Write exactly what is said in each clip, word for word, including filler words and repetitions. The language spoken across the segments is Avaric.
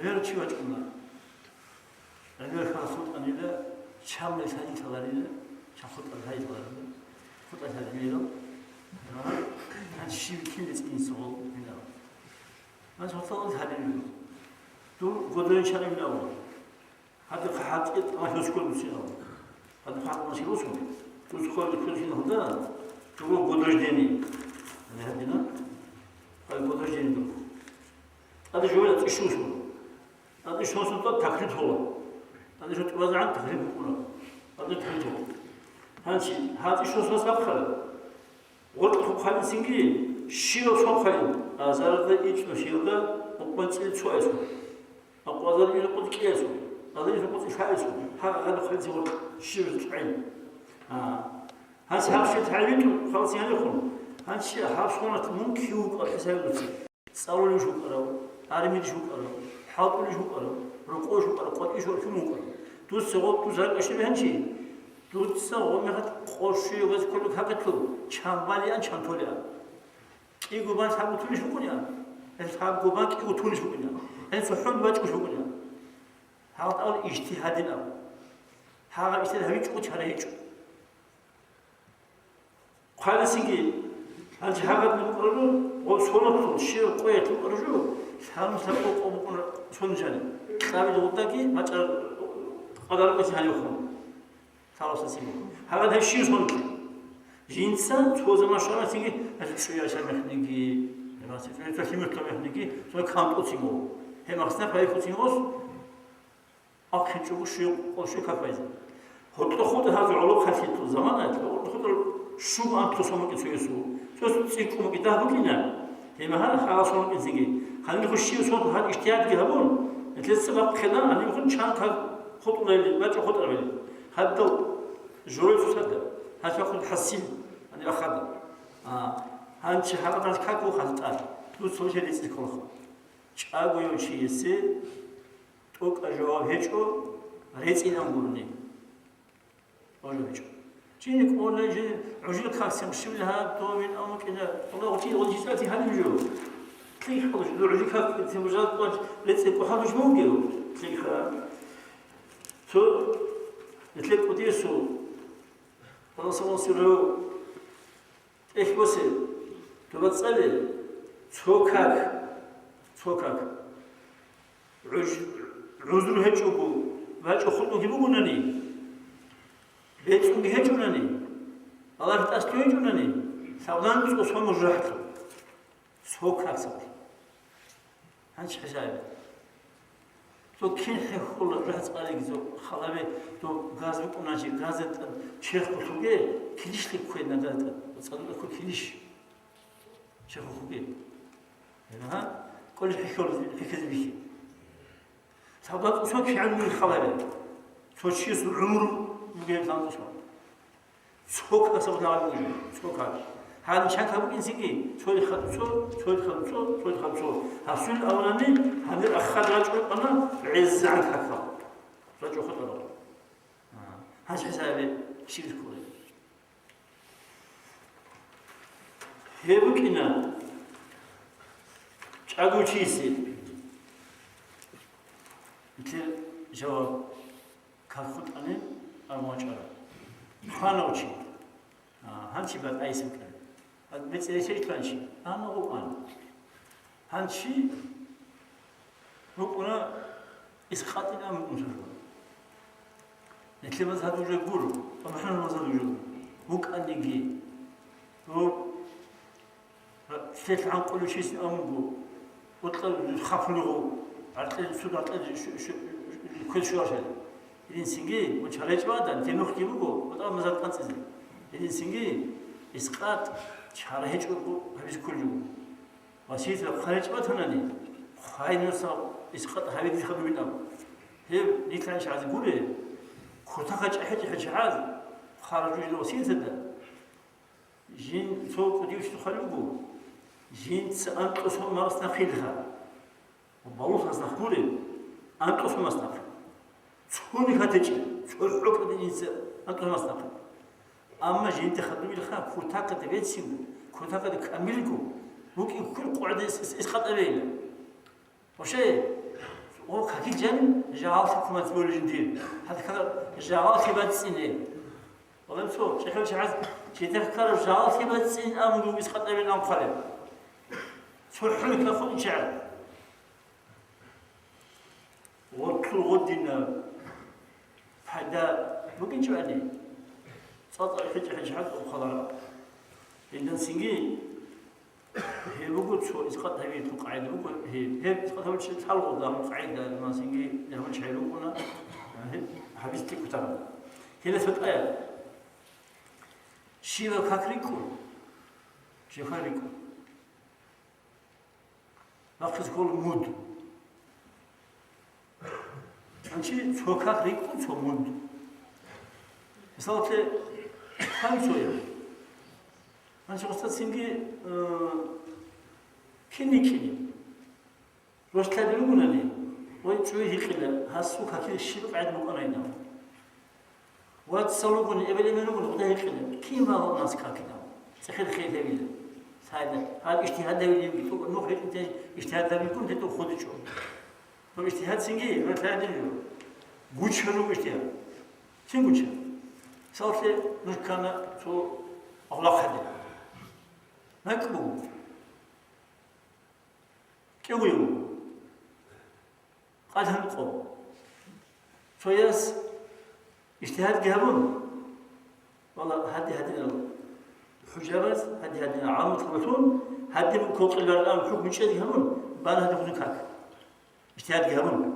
Гьев чи вачӀуна. ГӀемер хал хутӀанила, чамал лъай лъаларила, чам хутӀа лъай лъаларила, хутӀа лъай гӀемерал. Гьанчи щив кин рецӀинин цо гъол гьинав. Гьанчи гьоркьов гьадин вуго. Дур годоин чарав вуго. Гьадин хъахӀалтӀи тӀамалъускун дуцин абун. Гьадин хъахӀалтӀи машин русун. Дуц хъугьарги кколъин гьалда, дуго год рождения. Гьадина. Гьай год рождения дур. ТӀаде жо тӀишусун. ТӀаде щвасун тӀад такърир тола. ТӀаде жо тӀубазегӀан такърир букӀуна. ТӀаде такърир тола. Гьанчи, гьатӀи щвасун сабхъа. Гъоркь хъухъалин цинги, щивав сонхъалин, азарда ичӀнусиялда мукъман цӀил цоясун. Акъвазарин рукъуз кӀиясун. Азарин рукъуз лъаэсун. Гьагъа гъадухъалин цин гъоркь щивав лъаэсун. А. Гьанчи гьаб щвел гьавитӀун, халцин гьанихъун. Гьанчи гьаб сонат мун кив вукӀа хӀисабилуцин. ЦӀалулев вукӀарав, армиялъ вукӀарав, хӀалтӀулев вукӀарав, рокъове вукӀарав, къватӀиве вукӀарав, лъун вукӀарав. Дуца гъоб дуз ракӀалъе бегьанчи, дуца гъоб мехалъ къошуе ваз кколеб какалъул, чан балеан, чан толеан. КӀиго бан лъабго тунищ букӀунеан, гьел лъабго бан кӀиго тунищ букӀунеан, гьел цохӀон бачӀунищ букӀунеан. Гьалда ижтигьадин абу. Гьагъаб ижтигьад гьавичӀого чара гьечӀо. Хъвалесинги, гьанже гьагъадин букӀарабу, гъо-, соналъул щиваб къоялъ букӀараб жо, лъабнилъаб къо-, къо букӀун сонжани, кьабил гъудаги мачӀар къадарабазе гьанивхун. Лъабасасин букӀун. Гьагъад гьеб щив сонлъи? Жинца цо заман щванасинги, гьел чӀуял мехниги, гьеб мехниги, цо кантӀуцин вуго. Гьеб махсна пайихьуцин вос. АхъинчӀого щуе къо-, щуе какбайзе. Гьоркьо хутӀа гьазул гӀолохъалъул заманаялъ, гьоркьо хутӀа щуго анкьго сон букӀин цоясул. Цоясул цӀикӀкӀун букӀин, дагь букӀина. Гьеб мехалъ хагъа сон букӀин цинги. Гьаниб хъущие сон гьаб ижтигьадги гьабун, гьелъеца бахъина, гьаниб хун чан как хутӀулайли, бачӀа хутӀарабали. Гьадал жорой цоцазда. Гьалъухъун хӀасил, гьаниб ахада. А, гьанчи гьаб гьанчи как вухъ гьалкьа. Дуца цо жо рецӀил кколаха. ЧӀагояв чиясе тӀокӀаб жаваб гьечӀо, рецӀинан гурони. Гьажо гьечӀо. Чи кӀолей жи, гӀужил как сем щивли гьаб, то вин амукӀина, Аллагь чи гъоджи цӀати гьанив жо. Лъикъ хъалуш, дур гӀужил как сем бужал къвач, рецӀи къо гьалуш мугев. Лъикъ ха. Цо, нилъер кӀудиясул, Аллагь салам сирав, ТӀехь босе, доба цӀале, цо как, цо как. ГӀуж-, гӀузру гьечӀого, вачӀа хутӀулги бугонани, бецӀунги гьечӀонани, Аллагь тӀасалъугьинчӀонани, лъабдан цӀосун мужахӀлъу. Цо как сабур. Гьанчи хӀисабе. Цо кин хӀехьола, рагьцӀалиги цо халаве, цо газ букӀуначи, газда тӀад черх гулъуге, килищ лъикӀ ккведна газда тӀад, цӀадулъа ккве килищ. Черх гулъуге. Гьанна, кӀолищ хӀехьола, хӀехьезе бихьи. Цо кигӀан халаве. Цо чиясул гӀумру бугеб лъан тӀасан. Цо как сабур гьабун, цо как. Гьанчан гьабун инсиги, цояхъ цо, цояхъ цо, цояхъ цо. Гьасул авлани, гьанир аххад рачӀун къана, гӀезегӀан какал. РачӀухъ тӀадал. А, гьанж хӀисабе ширк кколеб. Гьеб букӀина чӀаго чиясе. Нилъер жаваб. Как хутӀани абун вачӀарав. Хванав чи. А, гьанчи батӀайс букӀана. БецӀересел кканчи. Ана гъукъан. Гьанчи букӀуна искъатӀин абун букӀун жаваб. Нилъер мазгьаб уже гуро, ва МухӀаммад мазгьаб уже гуро. БукӀаниги. Гьоб Лъелъ гӀанкъулев чиясин абун буго, бокьа хапулев гъо, гӀаркье, суд гӀаркье шу-, шу-, квез щваралъали. Гьединцинги, ва чарайчӀвадан, гьенухъги буго, ва тӀад мазар кӀанцӀизе. Гьединцинги, искъат чара гьечӀого гьабизе кколев. Васият рахъаричӀ батанани, хвайнуса искъат гьабизе хадубин абу. Гьеб нилъ гьанчи гӀазе гуре, кутаха чӀахӀи-чӀахӀи чагӀаз, хъаражу жинда васиятада. Жин цо кӀудияв чи хъвалеб буго, жинца анкьго сон мас нахъилха. Балугълъас нахъ гуреб, анкьго сон мас нахъ. Цони хатечӀеб, цо хӀукъаде жинца анкьго сон мас нахъ. Амма жинда хадубилха, кутакалда бецинго, кутакалда камилго, букӀин ккун къватӀибе ис-, ис-, искъатӀабейила. Вообще, О, какил жаниб жагьаллъи кумац болеб жиндир. Гьадкала жагьаллъи бацӀцӀине. Валлагь, цо чӀехӀел чагӀаз жидехъ ккараб жагьаллъи бацӀцӀин абун буго исхъатӀабилан хъвалеб. Цо хӀули кахун чагӀаз. Гъорлъул гъодинаб пайда букӀинчӀони, цӀакъ хӀечӀо-хӀечӀо хӀалтӀухъалараб. Гьелдасинги гьеб буго цо исхъат гьабиялъул къагӀида буго гьеб. Гьеб исхъат гьабичӀеб лъалгъуда гьаб къагӀида, гьелдасинги гьабичӀеб рукӀуна, гьеб гьабизе кутараб. Гьелдаса батӀаяб. Щибаб как рикӀкӀун? Щибаб как рикӀкӀун? Бахъизе ккола муд. Гьанчи цо как рикӀкӀун цо муд. Мисалалъе, хъанцояв. Гьанчи гъосда цинги, э, кин рикӀкӀине. Рос лъади ругунани, гъой чӀуй гьикъила, гьасул какил щиб къагӀида букӀанайилан. Вацал ругони, эбел-эмен ругони, гъода гьикъила, кин вагьун нас какилан? ЦӀехел хейил гьавила. Лъайда, гьаб ижтигьад гьавилинги, тӀокӀ нух гьечӀинтей ижтигьад гьавилгун, гьетӀул худичӀо. Доб ижтигьад цинги, гьеб лъайдин жо. Гучан руго ижтигьад. Кин гучан? Мисалалъе, нуж ккана цо агълахъаде. Мекъ буго. КӀиго йин. Къалъан къо. Цояс ижтигьадги гьабун, валла, гьади-гьадинал хӀужабаз, гьади-гьадинал гӀаламат гьабулъун, гьадин кокъиларан хӀукму чӀезги гьабун, бан гьадин хъузун как. Ижтигьадги гьабун.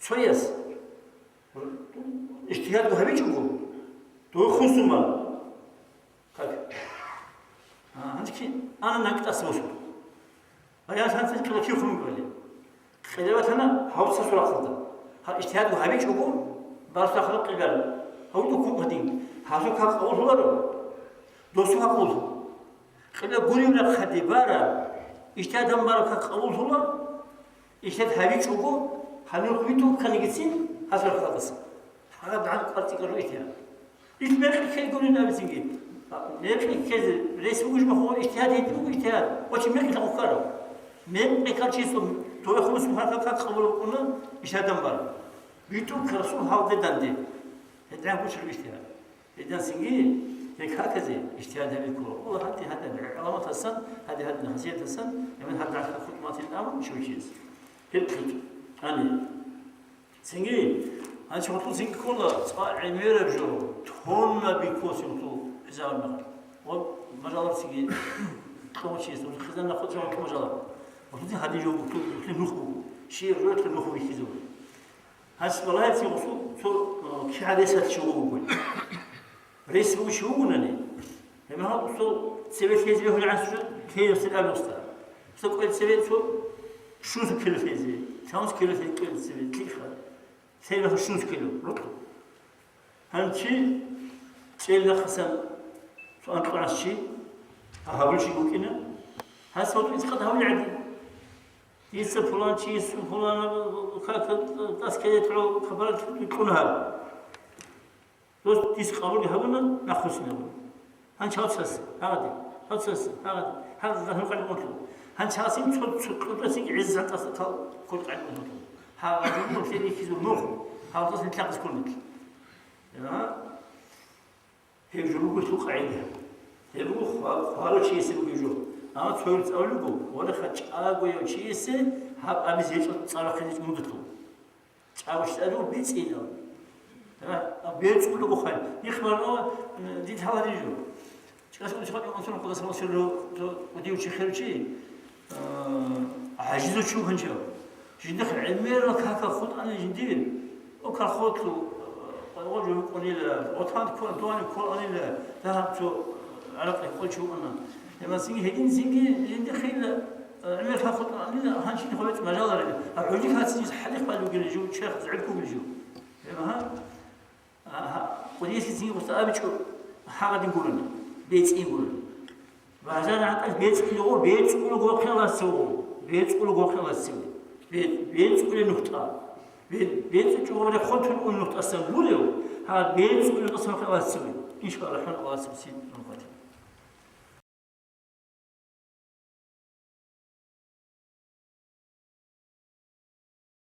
Цояс ижтигьадго гьабичӀого, дой хъусун бан. Как? А, гьанже ана накӀкӀас босун. Баян лъанцин къилла кив хъумгали? Къилла батана гьав цасул рахъалда. Гьаб ижтигьадго гьабичӀого, барсахъа къилла. Гьав дуккун гьадин. Гьасул как къабуллъуларо? Досул как къабуллъула? Къилла гуреб рахъалде бара, ижтигьадан бара как къабуллъула, ижтигьад гьабичӀого, гьанир хъубитӀун кканигицин гьасул рахъалдаса. Гьагъаб дагӀан къварцӀикӀа жо ижтигьад. Ил мекъи ккел гурин абицинги. Мекъи ккезе рес бугищ махугъ ижтигьад гьедин буго ижтигьад. Ва чи мекъи лъа хъукарав? Мекъи ккарчиясул тавехъулас мухӀаркат как къабул букӀуна ижтигьадан бар. БитӀун ккарасул гьалде данде. ГьедигӀан гучараб ижтигьад. Гьединсинги гьеб каказе ижтигьад гьабиккула. Валлагь, гьатӀи гьадин гӀаламатасан, гьади гьадин хасиятасан, гьебмехалъ гьадин хутӀматин абун щивчияс. Гьеб хутӀ. Ани. Цинги, гьанчи гьоркьоб цинги ккола, цӀа гӀемераб жо, тоннаби ккола цинги гьоркьоб хӀисаб мехалъ. Ва мажалар цинги кьурчияс, хизан нахъа цо гьоркьоб мажалар. Гьоркьоб цинги гьадин жо буго, гьоркьоб нух буго. Щиб жо гьоркьоб нух бихьизе буго. Гьанчи балагье цинги гьоркьоб цо, э, кигӀан ресалъ чи вугони. Рес бугев чи вугонани, гьеб мехалъ гьесул цеве лъезе бегьулеб гӀанасеб жо лъезе аб гьесда. Гьесда кӀвел цеве цо щунусеб кило лъезе, цо кило лъезе кӀвел цеве, лъикӀха. Лъезе бегьулеб щунусеб кило, рукъ. Гьанчи чӀел нахъасан цо анкьго гӀанасев чи, гьабулев чи вукӀина. Гьас гьоркьоб исхъат гьавулеб гӀадин. Дица пулан чиясул пуланаб как-, дас ккезе гӀо хабар кьун гьаб. Дос дис къабулги гьабуна, нахъвуссинабуна. Гьанчи гьав цас, гьагъаде, гьав цас, гьагъаде, гьагъаде гьанкъали унлъу. Гьанчи гьасин цо, цо кьуртӀасин гӀезегӀан тӀаса тал кколкъали унлъу. Гьагъаде унлъе рихьизул нух, гьав тӀаса нилъахъис кколнилъ. Я, гьеб жо буго гьелъул къагӀида. Гьеб буго хва-, хварав чиясе бугеб жо. Амма цояз абулеб буго, валеха, чӀагояв чиясе гьаб абизе гьечӀо цӀа рахъине мудулъул. ЧӀагоялъ абу бецӀинав. А, а, бецӀулеб бухъай. Нихъ бараб, э, дид гьалади жо. ЧӀалъул ишгъад Мансур Къудас Мансур жо, жо удив чи хиручи, э, гӀажизав чи вугин жо. Жиндихъ гӀемерал какал хутӀани жиндир. О, колхозлъул, э, къайгъо жо букӀунила, ватан ккола, дугьани кколанила, дагьаб цо, э, гӀаракь къвечӀо вукӀана. Гьебмацинги гьединцинги жиндихъила, э, гӀемер какал хутӀанила, гьанчи хъвечӀ мажаларила. А гӀуди кацинис хӀалихъ балугила жо, черх зегӀиб ккугила жо. Гьеб гьа, а, гьа, кӀудиясги цинги гъуса абичӀо, гьагъадин гурони, бецӀин гурони. БажарагьатӀал бецӀулего, бецӀулего хъеласего, бецӀулего хъеласего. Бе-, бецӀуле нухтӀа. Бе-, бецӀичӀого рехун тун ун нухтӀасан гурев, гьа, бецӀуле нухтӀасан хъеласего. Иншаллагь, рахӀман Аллагьасеб син нухтӀа.